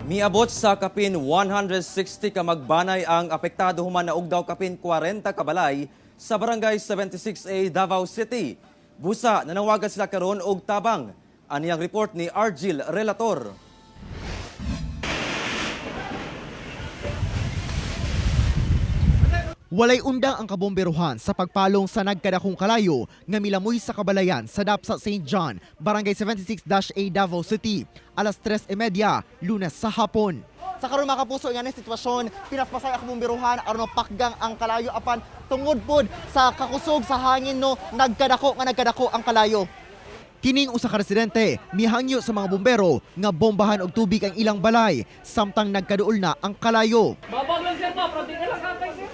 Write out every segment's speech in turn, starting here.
Miabot sa kapin 160 ka magbanay ang apektado human naugdaw kapin 40 ka balay sa Barangay 76A, Davao City. Busa, nanawagan sila karon og tabang. Aniyang report ni Argil Relator. Walay undang ang kabomberohan sa pagpalong sa nagkadakong kalayo nga milamoy sa kabalayan sa Dapsa St. John, Barangay 76-A, Davao City, alas 3:30, Lunes sa hapon. Sa karon, mga kapuso, nga ni sitwasyon, pinaspasay ang kabomberohan aron mapakgang ang kalayo, apan tungod pod sa kakusog sa hangin, no, nagkadako nga nagkadako ang kalayo. Kining usa ka residente mihangyo sa mga bombero nga bombahan og tubig ang ilang balay samtang nagkaduol na ang kalayo. Babag lang, sir, ba? Pero di na lang kapay, sir.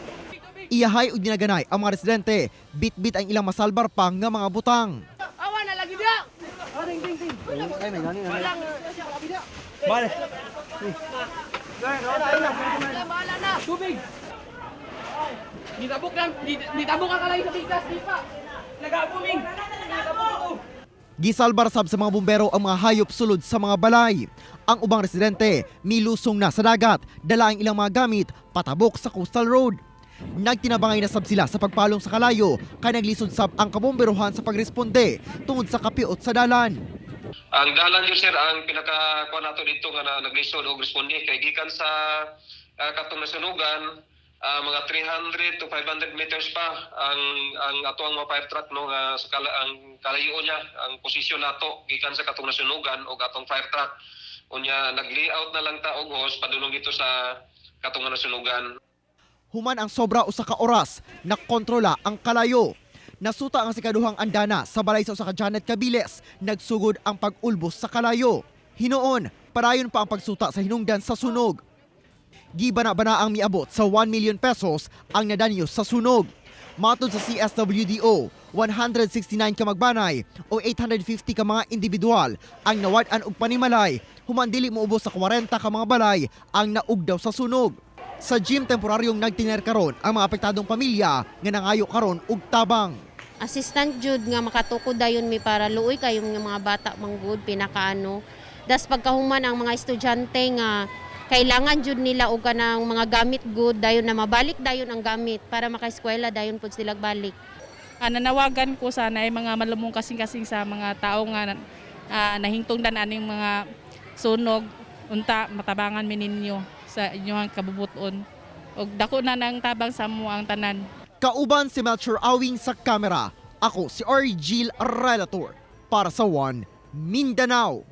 Iyahay og dinaganay ang mga residente, bitbit ang ilang masalbar pa nga mga butang. Awa na lagi dia. Bale. Bahala na. Tubig. Nitabok lang, nitabok ang kalay sa bigas, di pa. Nagabuming. Nitabok ito. Gisalbar sab sa mga bumbero ang mga hayop sulod sa mga balay. Ang ubang residente milusong na sa dagat, dala ang ilang mga gamit patabok sa coastal road. Nagtinabangay na sab sila sa pagpalong sa kalayo kay naglisod sab ang kabomberohan sa pagresponde tungod sa kapiot sa dalan. Ang dalan yun, sir, ang pinaka kuha nato dito nga na, naglisod og responde kay gikan sa katong nasunugan, mga 300 to 500 meters pa ang ato ang mga fire truck, no, nga sa ang kalayo niya, ang posisyon nato gikan sa katong nasunugan og atong fire truck. Unya nag-layout na lang ta og hose padulong dito sa katong nga nasunugan. Human ang sobra usa ka oras, nakontrola ang kalayo. Nasuta ang sikaduhang andana sa balay sa usa ka Janet Cabiles, nagsugod ang pag-ulbos sa kalayo. Hinuon, parayon pa ang pagsuta sa hinungdan sa sunog. Gibana-bana ang miabot sa 1 million pesos ang nadanyo sa sunog. Matod sa CSWDO, 169 ka magbanay o 850 ka mga individual ang nawad-an og panimalay, human dili moubos sa 40 ka mga balay ang naugdaw sa sunog. Sa gym temporaryong nagtiner karon ang mga apektadong pamilya nga nangayo karon og tabang. Assistant jud nga makatukod dayon mi para luoy kayong nga mga bata manggod pinakaano. Das pagkahuman ang mga estudyante nga kailangan jud nila og kanang mga gamit good dayon na mabalik dayon ang gamit para makaeskwela dayon pud sila balik. Nanawagan ko sana ay mga malumong kasing-kasing sa mga tao nga nahingtungdan aning mga sunog, unta matabangan mi ninyo sa inyong kabubuton ug dako na nang tabang sa amo ang tanan. Kauban si Melchor Awing sa kamera. Ako si Argil Relator para sa One Mindanao.